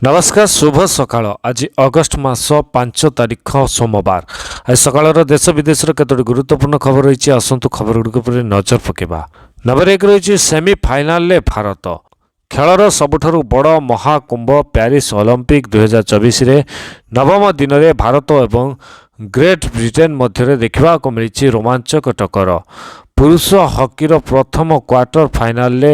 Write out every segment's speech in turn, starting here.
ନମସ୍କାର, ଶୁଭ ସକାଳ। ଆଜି ଅଗଷ୍ଟ ମାସ 5 ତାରିଖ, ସୋମବାର। ଆଜି ସକାଳର ଦେଶ ବିଦେଶର କେତୋଟି ଗୁରୁତ୍ୱପୂର୍ଣ୍ଣ ଖବର ରହିଛି। ଆସନ୍ତୁ, ଖବର ଗୁଡ଼ିକ ଉପରେ ନଜର ପକାଇବା। ନମ୍ବର 1 ରହିଛି, ସେମିଫାଇନାଲରେ ଭାରତ। ଖେଳର ସବୁଠାରୁ ବଡ଼ ମହାକୁମ୍ଭ ପ୍ୟାରିସ୍ ଅଲିମ୍ପିକ୍ 2024ରେ ନବମ ଦିନରେ ଭାରତ ଏବଂ ଗ୍ରେଟ୍ ବ୍ରିଟେନ୍ ମଧ୍ୟରେ ଦେଖିବାକୁ ମିଳିଛି ରୋମାଞ୍ଚକ ଟକ୍କର। ପୁରୁଷ ହକିର ପ୍ରଥମ କ୍ୱାର୍ଟର ଫାଇନାଲରେ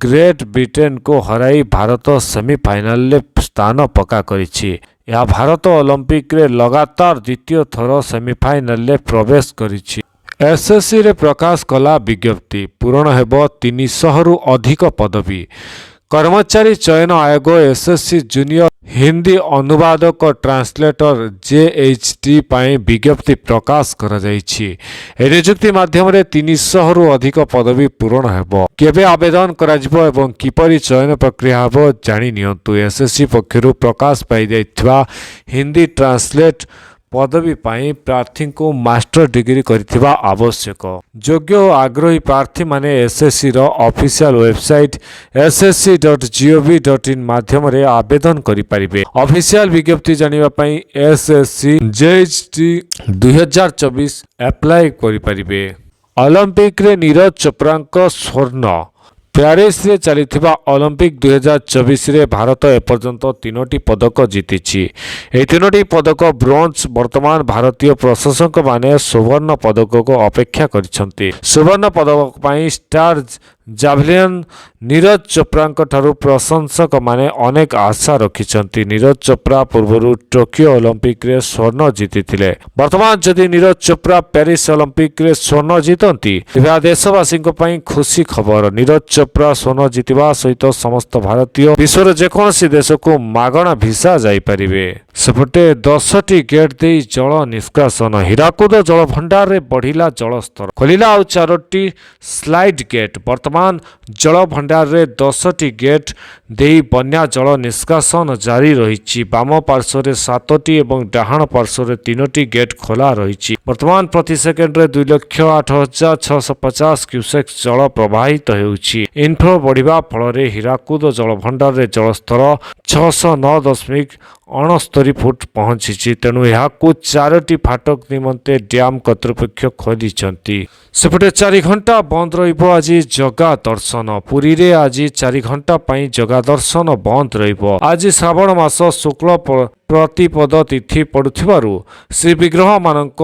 ଗ୍ରେଟ୍ ବ୍ରିଟେନକୁ ହରାଇ ଭାରତ ସେମିଫାଇନାଲରେ ସ୍ଥାନ ପକ୍କା କରିଛି। ଏହା ଭାରତ ଅଲିମ୍ପିକରେ ଲଗାତାର ଦ୍ୱିତୀୟ ଥର ସେମିଫାଇନାଲରେ ପ୍ରବେଶ କରିଛି। ଏସ୍ଏସ୍ସିରେ ପ୍ରକାଶ କଲା ବିଜ୍ଞପ୍ତି, ପୂରଣ ହେବ 300ରୁ ଅଧିକ ପଦବୀ। କର୍ମଚାରୀ ଚୟନ ଆୟୋଗ ଏସ୍ଏସ୍ସି ଜୁନିୟର ହିନ୍ଦୀ ଅନୁବାଦକ, ଟ୍ରାନ୍ସଲେଟର, ଜେଏଚ୍ଟି ପାଇଁ ବିଜ୍ଞପ୍ତି ପ୍ରକାଶ କରାଯାଇଛି। ଏହି ନିଯୁକ୍ତି ମାଧ୍ୟମରେ 300ରୁ ଅଧିକ ପଦବୀ ପୂରଣ ହେବ। କେବେ ଆବେଦନ କରାଯିବ ଏବଂ କିପରି ଚୟନ ପ୍ରକ୍ରିୟା ହେବ, ଜାଣି ନିଅନ୍ତୁ। ଏସ୍ଏସ୍ସି ପକ୍ଷରୁ ପ୍ରକାଶ ପାଇଯାଇଥିବା ହିନ୍ଦୀ ଟ୍ରାନ୍ସଲେଟ ପଦବୀ ପାଇଁ ପ୍ରାର୍ଥୀଙ୍କୁ ମାଷ୍ଟର ଡିଗ୍ରୀ କରିଥିବା ଆବଶ୍ୟକ। ଯୋଗ୍ୟ ଓ ଆଗ୍ରହୀ ପ୍ରାର୍ଥୀମାନେ ଏସ୍ଏସ୍ସିର ଅଫିସିଆଲ ୱେବସାଇଟ୍ ssc.gov.in ମାଧ୍ୟମରେ ଆବେଦନ କରିପାରିବେ। ଅଫିସିଆଲ ବିଜ୍ଞପ୍ତି ଜାଣିବା ପାଇଁ ଏସ୍ଏସ୍ସି ଜେଏଚ୍ଟି 2024 ଆପ୍ଲାଏ କରିପାରିବେ। ଅଲିମ୍ପିକରେ ନୀରଜ ଚୋପ୍ରାଙ୍କ ସ୍ୱର୍ଣ୍ଣ। ପ୍ୟାରିସରେ ଚାଲିଥିବା ଅଲିମ୍ପିକ୍ 2024ରେ ଭାରତ ଏପର୍ଯ୍ୟନ୍ତ ତିନୋଟି ପଦକ ଜିତିଛି। ଏହି ତିନୋଟି ପଦକ ବ୍ରୋଞ୍ଜ। ବର୍ତ୍ତମାନ ଭାରତୀୟ ପ୍ରଶଂସକମାନେ ସୁବର୍ଣ୍ଣ ପଦକକୁ ଅପେକ୍ଷା କରିଛନ୍ତି। ସୁବର୍ଣ୍ଣ ପଦକ ପାଇଁ ଷ୍ଟାର ଜାଭଲିନ୍ ନୀରଜ ଚୋପ୍ରାଙ୍କ ଠାରୁ ପ୍ରଶଂସକମାନେ ଅନେକ ଆଶା ରଖିଛନ୍ତି। ନୀରଜ ଚୋପ୍ରା ପୂର୍ବରୁ ଟୋକିଓ ଅଲିମ୍ପିକରେ ସ୍ୱର୍ଣ୍ଣ ଜିତିଥିଲେ। ବର୍ତ୍ତମାନ ଯଦି ନୀରଜ ଚୋପ୍ରା ପ୍ୟାରିସ୍ ଅଲିମ୍ପିକରେ ସ୍ୱର୍ଣ୍ଣ ଜିତନ୍ତି, ତେବେ ଏହା ଦେଶବାସୀଙ୍କ ପାଇଁ ଖୁସି ଖବର। ନୀରଜ ଚୋପ୍ରା ସ୍ୱର୍ଣ୍ଣ ଜିତିବା ସହିତ ସମସ୍ତ ଭାରତୀୟ ବିଶ୍ୱର ଯେକୌଣସି ଦେଶକୁ ମାଗଣା ଭିସା ଯାଇପାରିବେ। ସେପଟେ 10ଟି ଗେଟ୍ ଦେଇ ଜଳ ନିଷ୍କାସନ। ହୀରାକୁଦ ଜଳଭଣ୍ଡାରରେ ବଢ଼ିଲା ଜଳସ୍ତର। ଖୋଲିଲା ଆଉ ଚାରୋଟି ସ୍ଲୁଇସ୍ ଗେଟ୍। ବର୍ତ୍ତମାନ ଜଳଭଣ୍ଡାରରେ 10ଟି ଗେଟ୍ ଦେଇ ବନ୍ୟା ଜଳ ନିଷ୍କାସନ ଜାରି ରହିଛି। ବାମ ପାର୍ଶ୍ୱରେ ସାତଟି ଏବଂ ଡାହାଣ ପାର୍ଶ୍ୱରେ ତିନୋଟି ଗେଟ୍ ଖୋଲା ରହିଛି। ବର୍ତ୍ତମାନ ପ୍ରତି ସେକେଣ୍ଡରେ 2,08,650 କ୍ୟୁସେକ୍ ଜଳ ପ୍ରବାହିତ ହେଉଛି। ଇନଫ୍ଲୋ ବଢ଼ିବା ଫଳରେ ହୀରାକୁଦ ଜଳଭଣ୍ଡାରରେ ଜଳସ୍ତର 609.69 ଫୁଟ ପହଞ୍ଚିଛି। ତେଣୁ ଏହାକୁ ଚାରୋଟି ଫାଟକ ନିମନ୍ତେ ଡ୍ୟାମ୍ କର୍ତ୍ତୃପକ୍ଷ ଖୋଲିଛନ୍ତି। ସେପଟେ 4 ଘଣ୍ଟା ବନ୍ଦ ରହିବ ଆଜି ଜଗା ଦର୍ଶନ। ପୁରୀରେ ଆଜି 4 ଘଣ୍ଟା ପାଇଁ ଜଗା ଦର୍ଶନ ବନ୍ଦ ରହିବ। ଆଜି ଶ୍ରାବଣ ମାସ ଶୁକ୍ଳ ପ୍ରତିପଦ ତିଥି ପଡୁଥିବାରୁ ଶ୍ରୀବିଗ୍ରହମାନଙ୍କ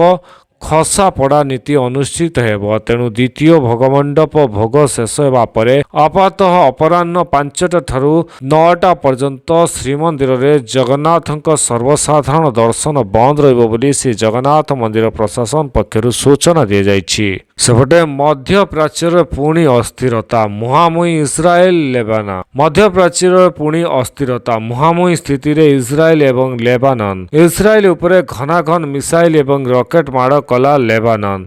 ଖସା ପଡ଼ା ନୀତି ଅନୁଷ୍ଠିତ ହେବ। ତେଣୁ ଦ୍ୱିତୀୟ ଭୋଗମଣ୍ଡପ ଭୋଗ ଶେଷ ହେବା ପରେ ଆପାତଃ ଅପରାହ୍ନ 5ଟା ଠାରୁ 9ଟା ପର୍ଯ୍ୟନ୍ତ ଶ୍ରୀମନ୍ଦିରରେ ଜଗନ୍ନାଥଙ୍କ ସର୍ବସାଧାରଣ ଦର୍ଶନ ବନ୍ଦ ରହିବ ବୋଲି ଶ୍ରୀ ଜଗନ୍ନାଥ ମନ୍ଦିର ପ୍ରଶାସନ ପକ୍ଷରୁ ସୂଚନା ଦିଆଯାଇଛି। ସେପଟେ ମଧ୍ୟପ୍ରାଚ୍ୟରେ ପୁଣି ଅସ୍ଥିରତା, ମୁହାଁମୁହିଁ ଇସ୍ରାଏଲ ଲେବାନନ। ମଧ୍ୟପ୍ରାଚ୍ୟରେ ପୁଣି ଅସ୍ଥିରତା। ମୁହାଁମୁହିଁ ସ୍ଥିତିରେ ଇସ୍ରାଏଲ ଏବଂ ଲେବାନନ। ଇସ୍ରାଏଲ ଉପରେ ଘନାଘନ ମିସାଇଲ ଏବଂ ରକେଟ ମାଡ଼ କଲା ଲେବାନନ।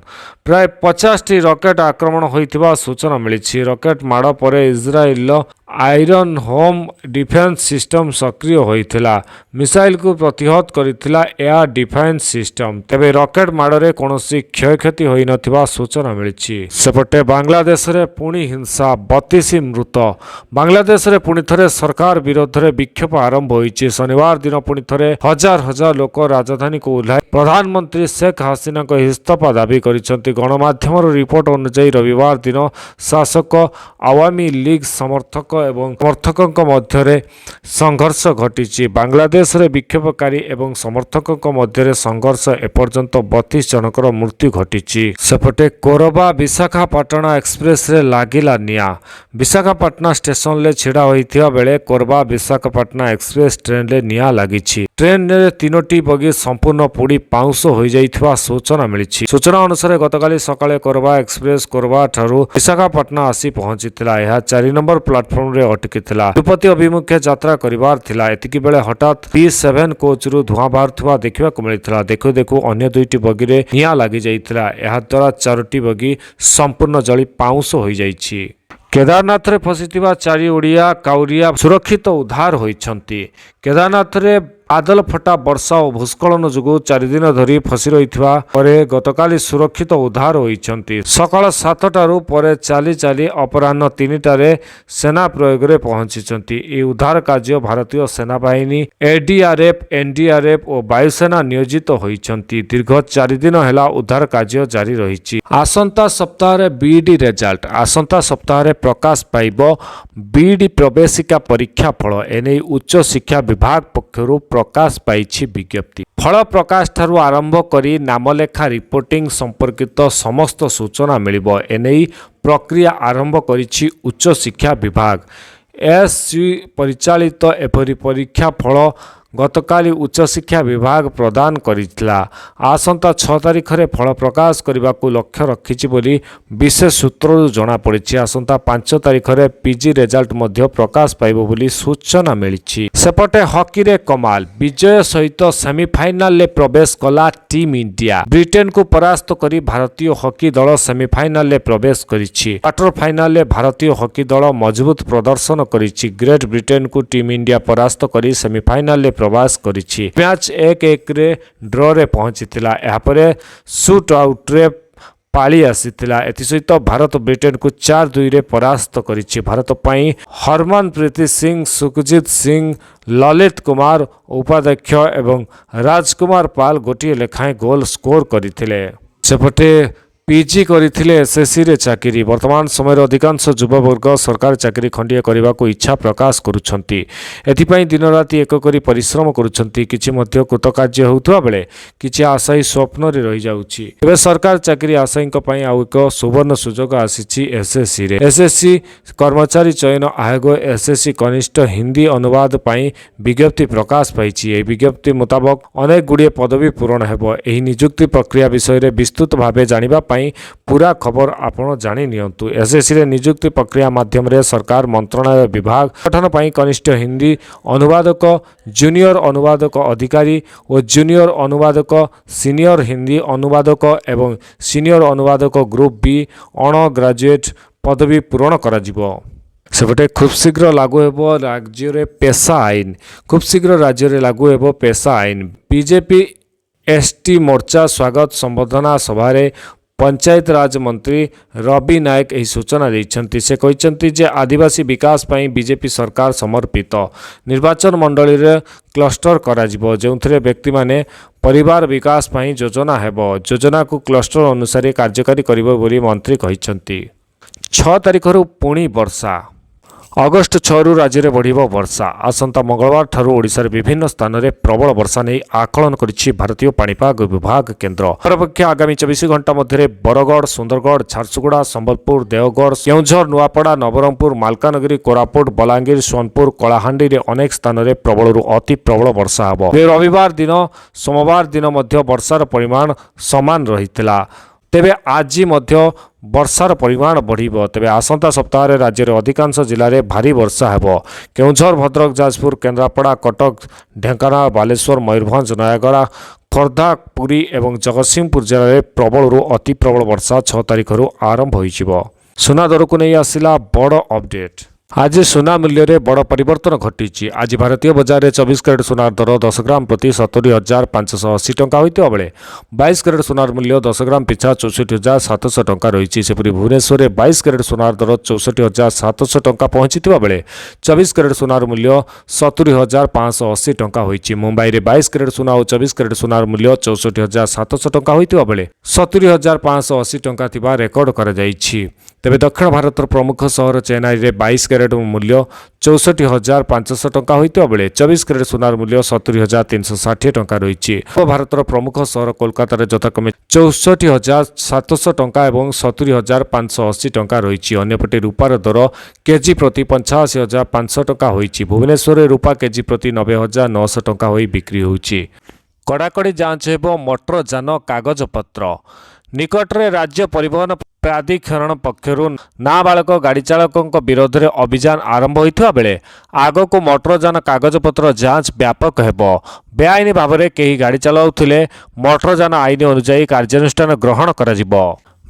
ପ୍ରାୟ 50ଟି ରକେଟ ଆକ୍ରମଣ ହୋଇଥିବା ସୂଚନା ମିଳିଛି। ରକେଟ ମାଡ଼ ପରେ ଇସ୍ରାଏଲର ଆଇରନ୍ ଡୋମ୍ ଡିଫେନ୍ସ ସିଷ୍ଟମ ସକ୍ରିୟ ହୋଇଥିଲା। ମିସାଇଲକୁ ପ୍ରତିହତ କରିଥିଲା ଏୟାର ଡିଫେନ୍ସ ସିଷ୍ଟମ। ତେବେ ରକେଟ ମାଡ଼ରେ କୌଣସି କ୍ଷୟକ୍ଷତି ହୋଇନଥିବା ସୂଚନା ମିଳିଛି। ସେପଟେ ବାଂଲାଦେଶରେ ପୁଣି ହିଂସା, 32 ମୃତ। ବାଂଲାଦେଶରେ ପୁଣି ଥରେ ସରକାର ବିରୋଧରେ ବିକ୍ଷୋଭ ଆରମ୍ଭ ହୋଇଛି। ଶନିବାର ଦିନ ପୁଣି ଥରେ ହଜାର ହଜାର ଲୋକ ରାଜଧାନୀକୁ ଓହ୍ଲାଇ ପ୍ରଧାନମନ୍ତ୍ରୀ ଶେଖ ହାସିନାଙ୍କ ଇସ୍ତଫା ଦାବି କରିଛନ୍ତି। ଗଣମାଧ୍ୟମର ରିପୋର୍ଟ ଅନୁଯାୟୀ, ରବିବାର ଦିନ ଶାସକ ଆୱାମୀ ଲିଗ୍ ସମର୍ଥକ ଏବଂ ସମର୍ଥକଙ୍କ ମଧ୍ୟରେ ସଂଘର୍ଷ ଘଟିଛି। ବାଂଲାଦେଶରେ ବିକ୍ଷୋଭକାରୀ ଏବଂ ସମର୍ଥକଙ୍କ ମଧ୍ୟରେ ସଂଘର୍ଷ ଏପର୍ଯ୍ୟନ୍ତ 32 ଜଣଙ୍କର ମୃତ୍ୟୁ ଘଟିଛି। ସେପଟେ କୋରବା ବିଶାଖାପାଟଣା ଏକ୍ସପ୍ରେସରେ ଲାଗିଲା ନିଆଁ। ବିଶାଖାପାଟଣା ଷ୍ଟେସନରେ ଛିଡ଼ା ହୋଇଥିବା ବେଳେ କୋରବା ବିଶାଖାପାଟଣା ଏକ୍ସପ୍ରେସ ଟ୍ରେନରେ ନିଆଁ ଲାଗିଛି। ଟ୍ରେନରେ ତିନୋଟି ବଗି ସମ୍ପୂର୍ଣ୍ଣ ପୋଡ଼ି ପାଉଁଶ ହୋଇଯାଇଥିବା ସୂଚନା ମିଳିଛି। ସୂଚନା ଅନୁସାରେ, ଗତକାଲି ସକାଳେ କୋରବା ଏକ୍ସପ୍ରେସ କୋରବା ଠାରୁ ବିଶାଖାପାଟଣା ଆସି ପହଞ୍ଚିଥିଲା। ଏହା 4 ନମ୍ବର ପ୍ଲାଟଫର୍ମରେ ଅଟକିଥିଲା। ତିରୁପତି ଅଭିମୁଖେ ଯାତ୍ରା କରିବାର ଥିଲା। ଏତିକି ବେଳେ ହଠାତ୍ ବି 7 କୋଚରୁ ଧୂଆଁ ବାହାରୁଥିବା ଦେଖିବାକୁ ମିଳିଥିଲା। ଦେଖୁ ଦେଖୁ ଅନ୍ୟ ଦୁଇଟି ବଗିରେ ନିଆଁ ଲାଗିଯାଇଥିଲା। ଏହାଦ୍ୱାରା ଚାରୋଟି ବଗି ସମ୍ପୂର୍ଣ୍ଣ ଜଳି ପାଉଁଶ ହୋଇଯାଇଛି। କେଦାରନାଥରେ ଫସିଥିବା ଚାରି ଓଡ଼ିଆ କାଉରିଆ ସୁରକ୍ଷିତ ଉଦ୍ଧାର ହୋଇଛନ୍ତି। କେଦାରନାଥରେ ବାଦଲ ଫଟା ବର୍ଷା ଓ ଭୂସ୍ଖଳନ ଯୋଗୁଁ 4 ଦିନ ଧରି ଫସି ରହିଥିବା ପରେ ଗତକାଲି ସୁରକ୍ଷିତ ଉଦ୍ଧାର ହୋଇଛନ୍ତି। ସକାଳ 7ଟାରୁ ପରେ ଚାଲି ଚାଲି ଅପରାହ୍ନ 3ଟାରେ ସେନା ପ୍ରୟୋଗରେ ପହଞ୍ଚିଛନ୍ତି। ଏହି ଉଦ୍ଧାର କାର୍ଯ୍ୟ ଭାରତୀୟ ସେନାବାହିନୀ, ଏଡିଆର୍ଏଫ୍, ଏନ୍ଡିଆର୍ଏଫ୍ ଓ ବାୟୁସେନା ନିୟୋଜିତ ହୋଇଛନ୍ତି। ଦୀର୍ଘ 4 ଦିନ ହେଲା ଉଦ୍ଧାର କାର୍ଯ୍ୟ ଜାରି ରହିଛି। ଆସନ୍ତା ସପ୍ତାହରେ ବିଇଡି ରେଜଲ୍ଟ। ଆସନ୍ତା ସପ୍ତାହରେ ପ୍ରକାଶ ପାଇବ ବିଇଡି ପ୍ରବେଶିକା ପରୀକ୍ଷା ଫଳ। ଏନେଇ ଉଚ୍ଚଶିକ୍ଷା ବିଭାଗ ପକ୍ଷରୁ ପ୍ରକାଶ ପାଇଛି ବିଜ୍ଞପ୍ତି। ଫଳ ପ୍ରକାଶ ଠାରୁ ଆରମ୍ଭ କରି ନାମଲେଖା, ରିପୋର୍ଟିଂ ସମ୍ପର୍କିତ ସମସ୍ତ ସୂଚନା ମିଳିବ। ଏନେଇ ପ୍ରକ୍ରିୟା ଆରମ୍ଭ କରିଛି ଉଚ୍ଚଶିକ୍ଷା ବିଭାଗ। ଏସ୍ସି ପରିଚାଳିତ ଏପରି ପରୀକ୍ଷା ଫଳ ଗତକାଲି ଉଚ୍ଚଶିକ୍ଷା ବିଭାଗ ପ୍ରଦାନ କରିଥିଲା। ଆସନ୍ତା 6 ତାରିଖରେ ଫଳ ପ୍ରକାଶ କରିବାକୁ ଲକ୍ଷ୍ୟ ରଖିଛି ବୋଲି ବିଶେଷ ସୂତ୍ରରୁ ଜଣାପଡ଼ିଛି। ଆସନ୍ତା 5 ତାରିଖରେ ପିଜି ରେଜଲ୍ଟ ମଧ୍ୟ ପ୍ରକାଶ ପାଇବ ବୋଲି ସୂଚନା ମିଳିଛି। ସେପଟେ ହକିରେ କମାଲ। ବିଜୟ ସହିତ ସେମିଫାଇନାଲରେ ପ୍ରବେଶ କଲା ଟିମ୍ ଇଣ୍ଡିଆ। ବ୍ରିଟେନକୁ ପରାସ୍ତ କରି ଭାରତୀୟ ହକି ଦଳ ସେମିଫାଇନାଲରେ ପ୍ରବେଶ କରିଛି। କ୍ୱାର୍ଟର ଫାଇନାଲରେ ଭାରତୀୟ ହକି ଦଳ ମଜବୁତ ପ୍ରଦର୍ଶନ କରିଛି। ଗ୍ରେଟ୍ ବ୍ରିଟେନକୁ ଟିମ୍ ଇଣ୍ଡିଆ ପରାସ୍ତ କରି ସେମିଫାଇନାଲରେ ପ୍ରବେଶ କରିଛି। ମ୍ୟାଚ୍ 1-1ରେ ଡ୍ରରେ ପହଞ୍ଚିଥିଲା। ଏହାପରେ ସୁଟ୍ ଆଉଟ୍ରେ ପାଳି ଆସିଥିଲା। ଏଥିସହିତ ଭାରତ ବ୍ରିଟେନକୁ 4-2ରେ ପରାସ୍ତ କରିଛି। ଭାରତ ପାଇଁ ହରମନପ୍ରୀତ ସିଂ, ସୁଖଜିତ ସିଂ, ଲଲିତ କୁମାର ଉପାଧ୍ୟାୟ ଏବଂ ରାଜକୁମାର ପାଲ ଗୋଟିଏ ଲେଖାଏଁ ଗୋଲ ସ୍କୋର କରିଥିଲେ। ସେପଟେ ପିଜି କରିଥିଲେ ଏସ୍ଏସ୍ସିରେ ଚାକିରି। ବର୍ତ୍ତମାନ ସମୟରେ ଅଧିକାଂଶ ଯୁବବର୍ଗ ସରକାରୀ ଚାକିରି ଖଣ୍ଡିଏ କରିବାକୁ ଇଚ୍ଛା ପ୍ରକାଶ କରୁଛନ୍ତି। ଏଥିପାଇଁ ଦିନରାତି ଏକ କରି ପରିଶ୍ରମ କରୁଛନ୍ତି। କିଛି ମଧ୍ୟ କୃତକାର୍ଯ୍ୟ ହେଉଥିବା ବେଳେ କିଛି ଆଶାୟୀ ସ୍ୱପ୍ନରେ ରହିଯାଉଛି। ଏବେ ସରକାର ଚାକିରି ଆଶାୟୀଙ୍କ ପାଇଁ ଆଉ ଏକ ସୁବର୍ଣ୍ଣ ସୁଯୋଗ ଆସିଛି ଏସ୍ଏସ୍ସିରେ। ଏସ୍ଏସ୍ସି କର୍ମଚାରୀ ଚୟନ ଆୟୋଗ ଏସ୍ଏସ୍ସି କନିଷ୍ଠ ହିନ୍ଦୀ ଅନୁବାଦ ପାଇଁ ବିଜ୍ଞପ୍ତି ପ୍ରକାଶ ପାଇଛି। ଏହି ବିଜ୍ଞପ୍ତି ମୁତାବକ ଅନେକ ଗୁଡ଼ିଏ ପଦବୀ ପୂରଣ ହେବ। ଏହି ନିଯୁକ୍ତି ପ୍ରକ୍ରିୟା ବିଷୟରେ ବିସ୍ତୃତ ଭାବେ ଜାଣିବା ପାଇଁ ପୁରା ଖବର ଆପଣ ଜାଣି ନିଅନ୍ତୁ। ଏସ୍ଏସ୍ସିରେ ନିଯୁକ୍ତି ପ୍ରକ୍ରିୟା ମାଧ୍ୟମରେ ସରକାର ମନ୍ତ୍ରଣାଳୟ ବିଭାଗ ଗଠନ ପାଇଁ କନିଷ୍ଠ ହିନ୍ଦୀ ଅନୁବାଦକ, ଜୁନିୟର ଅନୁବାଦକ ଅଧିକାରୀ ଓ ଜୁନିୟର ଅନୁବାଦକ, ସିନିୟର ହିନ୍ଦୀ ଅନୁବାଦକ ଏବଂ ସିନିୟର ଅନୁବାଦକ ଗ୍ରୁପ୍ ବି ଅଣ ଗ୍ରାଜୁଏଟ୍ ପଦବୀ ପୂରଣ କରାଯିବ। ସେପଟେ ଖୁବ୍ ଶୀଘ୍ର ଲାଗୁ ହେବ ରାଜ୍ୟରେ ପେସା ଆଇନ। ଖୁବ୍ ଶୀଘ୍ର ରାଜ୍ୟରେ ଲାଗୁ ହେବ ପେସା ଆଇନ। ବିଜେପି ଏସ୍ଟି ମୋର୍ଚ୍ଚା ସ୍ୱାଗତ ସମ୍ବର୍ଦ୍ଧନା ସଭାରେ ପଞ୍ଚାୟତରାଜ ମନ୍ତ୍ରୀ ରବି ନାୟକ ଏହି ସୂଚନା ଦେଇଛନ୍ତି। ସେ କହିଛନ୍ତି ଯେ ଆଦିବାସୀ ବିକାଶ ପାଇଁ ବିଜେପି ସରକାର ସମର୍ପିତ। ନିର୍ବାଚନ ମଣ୍ଡଳୀରେ କ୍ଲଷ୍ଟର କରାଯିବ, ଯେଉଁଥିରେ ବ୍ୟକ୍ତିମାନେ ପରିବାର ବିକାଶ ପାଇଁ ଯୋଜନା ହେବ। ଯୋଜନାକୁ କ୍ଲଷ୍ଟର ଅନୁସାରେ କାର୍ଯ୍ୟକାରୀ କରିବ ବୋଲି ମନ୍ତ୍ରୀ କହିଛନ୍ତି। 6 ତାରିଖରୁ ପୁଣି ବର୍ଷା। ଅଗଷ୍ଟ 6ରୁ ରାଜ୍ୟରେ ବଢ଼ିବ ବର୍ଷା। ଆସନ୍ତା ମଙ୍ଗଳବାର ଠାରୁ ଓଡ଼ିଶାର ବିଭିନ୍ନ ସ୍ଥାନରେ ପ୍ରବଳ ବର୍ଷା ନେଇ ଆକଳନ କରିଛି ଭାରତୀୟ ପାଣିପାଗ ବିଭାଗ କେନ୍ଦ୍ର। ଅପରପକ୍ଷେ ଆଗାମୀ 24 ଘଣ୍ଟା ମଧ୍ୟରେ ବରଗଡ଼, ସୁନ୍ଦରଗଡ଼, ଝାରସୁଗୁଡ଼ା, ସମ୍ବଲପୁର, ଦେଓଗଡ଼, କେଉଁଝର, ନୂଆପଡ଼ା, ନବରଙ୍ଗପୁର, ମାଲକାନଗିରି, କୋରାପୁଟ, ବଲାଙ୍ଗୀର, ସୋନପୁର, କଳାହାଣ୍ଡିରେ ଅନେକ ସ୍ଥାନରେ ପ୍ରବଳରୁ ଅତି ପ୍ରବଳ ବର୍ଷା ହେବ। ରବିବାର ଦିନ, ସୋମବାର ଦିନ ମଧ୍ୟ ବର୍ଷାର ପରିମାଣ ସମାନ ରହିଥିଲା। ତେବେ ଆଜି ମଧ୍ୟ ବର୍ଷାର ପରିମାଣ ବଢ଼ିବ। ତେବେ ଆସନ୍ତା ସପ୍ତାହରେ ରାଜ୍ୟର ଅଧିକାଂଶ ଜିଲ୍ଲାରେ ଭାରୀ ବର୍ଷା ହେବ। କେଉଁଝର, ଭଦ୍ରକ, ଯାଜପୁର, କେନ୍ଦ୍ରାପଡ଼ା, କଟକ, ଢେଙ୍କାନାଳ, ବାଲେଶ୍ୱର, ମୟୂରଭଞ୍ଜ, ନୟାଗଡ଼, ଖୋର୍ଦ୍ଧା, ପୁରୀ ଏବଂ ଜଗତସିଂହପୁର ଜିଲ୍ଲାରେ ପ୍ରବଳରୁ ଅତି ପ୍ରବଳ ବର୍ଷା 6 ତାରିଖରୁ ଆରମ୍ଭ ହୋଇଯିବ। ସୁନା ଦରକୁ ନେଇ ଆସିଲା ବଡ଼ ଅପଡେଟ୍। ଆଜି ସୁନା ମୂଲ୍ୟରେ ବଡ଼ ପରିବର୍ତ୍ତନ ଘଟିଛି। ଆଜି ଭାରତୀୟ ବଜାରରେ 24 କ୍ୟାରେଟ୍ ସୁନାର ଦର 10 ଗ୍ରାମ ପ୍ରତି 70,580 ଟଙ୍କା ହୋଇଥିବା ବେଳେ 22 କ୍ୟାରେଟ୍ ସୁନାର ମୂଲ୍ୟ 10 ଗ୍ରାମ ପିଛା 64,700 ଟଙ୍କା ରହିଛି। ସେପରି ଭୁବନେଶ୍ୱରରେ 22 କ୍ୟାରେଟ୍ ସୁନାର ଦର 64,700 ଟଙ୍କା ପହଞ୍ଚିଥିବା ବେଳେ 24 କ୍ୟାରେଟ୍ ସୁନାର ମୂଲ୍ୟ 70,580 ଟଙ୍କା ହୋଇଛି। ମୁମ୍ବାଇରେ 22 କ୍ୟାରେଟ୍ ସୁନା ଓ 24 କ୍ୟାରେଟ୍ ସୁନାର ମୂଲ୍ୟ 64,700 ଟଙ୍କା ହୋଇଥିବା ବେଳେ 70,580 ଟଙ୍କା ଥିବା ରେକର୍ଡ କରାଯାଇଛି। ତେବେ ଦକ୍ଷିଣ ଭାରତର ପ୍ରମୁଖ ସହର ଚେନ୍ନାଇରେ 22 କ୍ୟାରେଟ୍ ମୂଲ୍ୟ 64,500 ଟଙ୍କା ହୋଇଥିବା ବେଳେ 24 କ୍ୟାରେଟ୍ ସୁନାର ମୂଲ୍ୟ 70,360 ଟଙ୍କା ରହିଛି। ପୂର୍ବ ଭାରତର ପ୍ରମୁଖ ସହର କୋଲକାତାରେ ଯଥାକ୍ରମେ 64,700 ଟଙ୍କା ଏବଂ 70,580 ଟଙ୍କା ରହିଛି। ଅନ୍ୟପଟେ ରୂପାର ଦର କେଜି ପ୍ରତି 85,500 ଟଙ୍କା ହୋଇଛି। ଭୁବନେଶ୍ୱରରେ ରୂପା କେଜି ପ୍ରତି 90,900 ଟଙ୍କା ହୋଇ ବିକ୍ରି ହେଉଛି। କଡ଼ାକଡ଼ି ଯାଞ୍ଚ ହେବ ମୋଟର ଯାନ କାଗଜପତ୍ର। ନିକଟରେ ରାଜ୍ୟ ପରିବହନ ପ୍ରାଧିକରଣ ପକ୍ଷରୁ ନାବାଳକ ଗାଡ଼ି ଚାଳକଙ୍କ ବିରୋଧରେ ଅଭିଯାନ ଆରମ୍ଭ ହୋଇଥିବା ବେଳେ ଆଗକୁ ମୋଟରଯାନ କାଗଜପତ୍ର ଯାଞ୍ଚ ବ୍ୟାପକ ହେବ। ବେଆଇନ ଭାବରେ କେହି ଗାଡ଼ି ଚଲାଉଥିଲେ ମୋଟରଯାନ ଆଇନ ଅନୁଯାୟୀ କାର୍ଯ୍ୟାନୁଷ୍ଠାନ ଗ୍ରହଣ କରାଯିବ।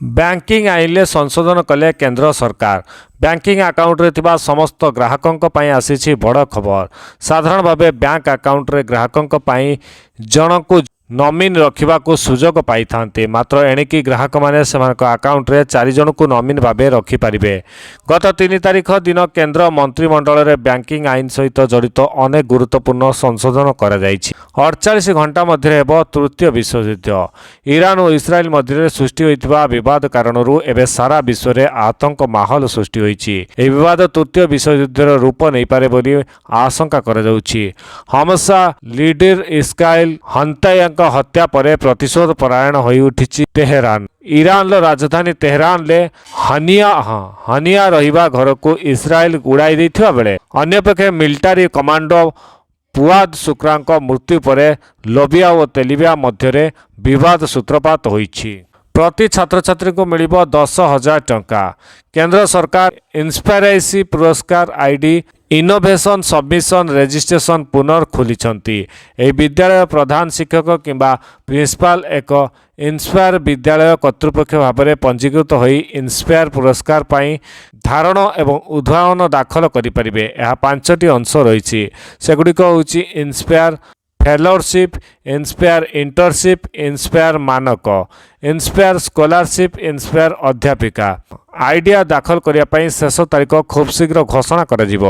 ବ୍ୟାଙ୍କିଂ ଆଇନରେ ସଂଶୋଧନ କଲେ କେନ୍ଦ୍ର ସରକାର। ବ୍ୟାଙ୍କିଂ ଆକାଉଣ୍ଟରେ ଥିବା ସମସ୍ତ ଗ୍ରାହକଙ୍କ ପାଇଁ ଆସିଛି ବଡ଼ ଖବର। ସାଧାରଣ ଭାବେ ବ୍ୟାଙ୍କ ଆକାଉଣ୍ଟରେ ଗ୍ରାହକଙ୍କ ପାଇଁ ଜଣଙ୍କୁ ନମିନି ରଖିବାକୁ ସୁଯୋଗ ପାଇଥାନ୍ତି। ମାତ୍ର ଏଣିକି ଗ୍ରାହକମାନେ ସେମାନଙ୍କ ଆକାଉଣ୍ଟରେ ଚାରି ଜଣଙ୍କୁ ନମିନି ଭାବେ ରଖିପାରିବେ। ଗତ 3 ତାରିଖ ଦିନ କେନ୍ଦ୍ର ମନ୍ତ୍ରିମଣ୍ଡଳରେ ବ୍ୟାଙ୍କିଂ ଆଇନ ସହିତ ଜଡ଼ିତ ଅନେକ ଗୁରୁତ୍ୱପୂର୍ଣ୍ଣ ସଂଶୋଧନ କରାଯାଇଛି। 48 ଘଣ୍ଟା ମଧ୍ୟରେ ହେବ ତୃତୀୟ ବିଶ୍ୱଯୁଦ୍ଧ। ଇରାନ ଓ ଇସ୍ରାଏଲ ମଧ୍ୟରେ ସୃଷ୍ଟି ହୋଇଥିବା ବିବାଦ କାରଣରୁ ଏବେ ସାରା ବିଶ୍ୱରେ ଆତଙ୍କ ମାହୋଲ ସୃଷ୍ଟି ହୋଇଛି। ଏହି ବିବାଦ ତୃତୀୟ ବିଶ୍ୱଯୁଦ୍ଧର ରୂପ ନେଇପାରେ ବୋଲି ଆଶଙ୍କା କରାଯାଉଛି। ହମାସ ଲିଡର ଇସ୍ମାଇଲ ହାନିୟେଙ୍କ ହତ୍ୟା ପରେ ପ୍ରତିଶୋଧ ପରାୟଣ ହୋଇଉଠିଛି ତେହେରାନ। ଇରାନର ରାଜଧାନୀ ତେହେରାନରେ ହାନିଆ ରହିବା ଘରକୁ ଇସ୍ରାଏଲ ଉଡ଼ାଇ ଦେଇଥିବା ବେଳେ ଅନ୍ୟପକ୍ଷେ ମିଲିଟାରୀ କମାଣ୍ଡର ଫୁଆଦ ଶୁକ୍ରଙ୍କ ମୃତ୍ୟୁ ପରେ ଲେବାନନ ଓ ତେଲଆବିବ ମଧ୍ୟରେ ବିବାଦ ସୂତ୍ରପାତ ହୋଇଛି। ପ୍ରତି ଛାତ୍ରଛାତ୍ରୀଙ୍କୁ ମିଳିବ 10,000 ଟଙ୍କା। କେନ୍ଦ୍ର ସରକାର ଇନ୍ସପାୟାର ପୁରସ୍କାର ଆଇଡି ଇନୋଭେସନ ସବମିଶନ ରେଜିଷ୍ଟ୍ରେସନ ପୁନଃ ଖୋଲିଛନ୍ତି। ଏହି ବିଦ୍ୟାଳୟ ପ୍ରଧାନ ଶିକ୍ଷକ କିମ୍ବା ପ୍ରିନ୍ସିପାଲ ଏକ ଇନ୍ସପାୟାର ବିଦ୍ୟାଳୟ କର୍ତ୍ତୃପକ୍ଷ ଭାବରେ ପଞ୍ଜୀକୃତ ହୋଇ ଇନ୍ସପାୟାର ପୁରସ୍କାର ପାଇଁ ଧାରଣ ଏବଂ ଉଦ୍ଭାବନ ଦାଖଲ କରିପାରିବେ। ଏହା ପାଞ୍ଚଟି ଅଂଶ ରହିଛି। ସେଗୁଡ଼ିକ ହେଉଛି inspire fellowship, inspire internship, inspire ମାନକ, ଇନ୍ସପାୟାର ସ୍କଲାରସିପ୍, ଇନ୍ସପାୟାର ଅଧ୍ୟାପିକା। ଆଇଡିଆ ଦାଖଲ କରିବା ପାଇଁ ଶେଷ ତାରିଖ ଖୁବ୍ ଶୀଘ୍ର ଘୋଷଣା କରାଯିବ।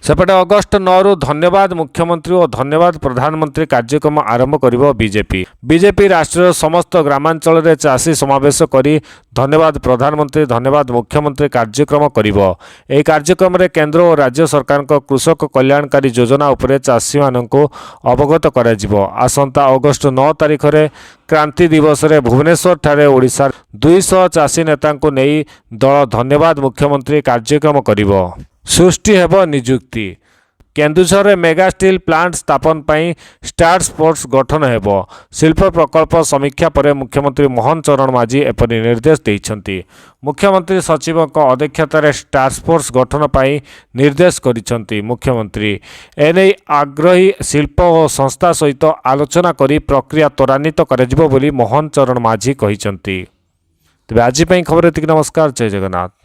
ସେପଟେ ଅଗଷ୍ଟ 9ରୁ ଧନ୍ୟବାଦ ମୁଖ୍ୟମନ୍ତ୍ରୀ ଓ ଧନ୍ୟବାଦ ପ୍ରଧାନମନ୍ତ୍ରୀ କାର୍ଯ୍ୟକ୍ରମ ଆରମ୍ଭ କରିବ ବିଜେପି। ବିଜେପି ରାଷ୍ଟ୍ରର ସମସ୍ତ ଗ୍ରାମାଞ୍ଚଳରେ ଚାଷୀ ସମାବେଶ କରି ଧନ୍ୟବାଦ ପ୍ରଧାନମନ୍ତ୍ରୀ, ଧନ୍ୟବାଦ ମୁଖ୍ୟମନ୍ତ୍ରୀ କାର୍ଯ୍ୟକ୍ରମ କରିବ। ଏହି କାର୍ଯ୍ୟକ୍ରମରେ କେନ୍ଦ୍ର ଓ ରାଜ୍ୟ ସରକାରଙ୍କ କୃଷକ କଲ୍ୟାଣକାରୀ ଯୋଜନା ଉପରେ ଚାଷୀମାନଙ୍କୁ ଅବଗତ କରାଯିବ। ଆସନ୍ତା ଅଗଷ୍ଟ 9 ତାରିଖରେ କ୍ରାନ୍ତି ଦିବସରେ ଭୁବନେଶ୍ୱରଠାରେ ଓଡ଼ିଶାର 200 ଚାଷୀ ନେତାଙ୍କୁ ନେଇ ଦଳ ଧନ୍ୟବାଦ ମୁଖ୍ୟମନ୍ତ୍ରୀ କାର୍ଯ୍ୟକ୍ରମ କରିବ। ସୃଷ୍ଟି ହେବ ନିଯୁକ୍ତି। କେନ୍ଦୁଝରରେ ମେଗା ଷ୍ଟିଲ୍ ପ୍ଲାଣ୍ଟ ସ୍ଥାପନ ପାଇଁ ଟାସ୍କ ଫୋର୍ସ ଗଠନ ହେବ। ଶିଳ୍ପ ପ୍ରକଳ୍ପ ସମୀକ୍ଷା ପରେ ମୁଖ୍ୟମନ୍ତ୍ରୀ ମୋହନ ଚରଣ ମାଝୀ ଏପରି ନିର୍ଦ୍ଦେଶ ଦେଇଛନ୍ତି। ମୁଖ୍ୟମନ୍ତ୍ରୀ ସଚିବଙ୍କ ଅଧ୍ୟକ୍ଷତାରେ ଟାସ୍କ ଫୋର୍ସ ଗଠନ ପାଇଁ ନିର୍ଦ୍ଦେଶ କରିଛନ୍ତି ମୁଖ୍ୟମନ୍ତ୍ରୀ। ଏନେଇ ଆଗ୍ରହୀ ଶିଳ୍ପ ଓ ସଂସ୍ଥା ସହିତ ଆଲୋଚନା କରି ପ୍ରକ୍ରିୟା ତ୍ୱରାନ୍ୱିତ କରାଯିବ ବୋଲି ମୋହନ ଚରଣ ମାଝୀ କହିଛନ୍ତି। ତେବେ ଆଜି ପାଇଁ ଖବର ଏତିକି। ନମସ୍କାର, ଜୟ ଜଗନ୍ନାଥ।